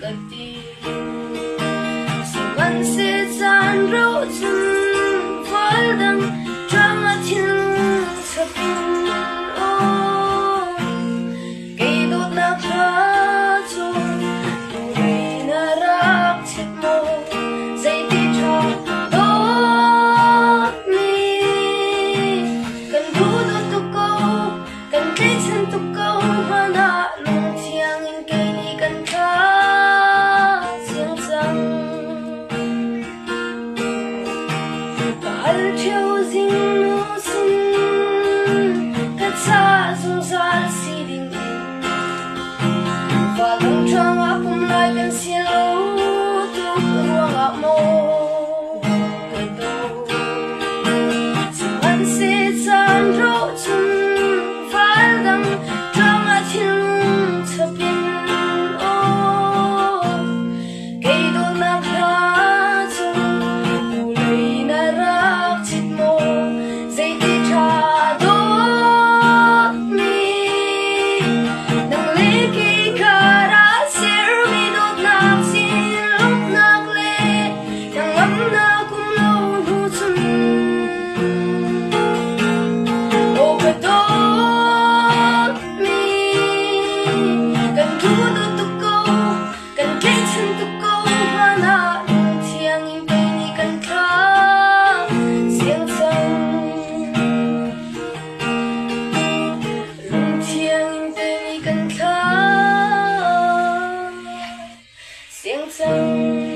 ka ti. Sihmanhseh caan rauh cun val dang ṭang ah thinlung chap in aw kei dawtnak hla cu tu-lei na rak chit maw zeiti ṭha dawtmi kan duhdawt tuk ko kan tlaihchan tuk ko hmanh ah lungthiang in kei nih kan thlah siang cang. Ka hal ṭheo zingnu sin ka ca zungzal si ding in Valung ṭangah pum lai kan si lo tuk ruangah maw ka daw. Sihmanhseh caan rawh cun val dang ṭangah thinlung chap in aw Kei dawtnak hla cu vulei na rak chit maw? Zeiti ṭha dawtmi nang le kei kar ah sermi dawtnak sin lawmhnak le hnangamnak um lo hnu cun aw ka dawtmi kan duh tuk ko. Kan tlaihchan tuk ko hmanh ah lungthiang in kei nih kan thlah siang cang. Lungthiang in kei nih kan thlah siang cang.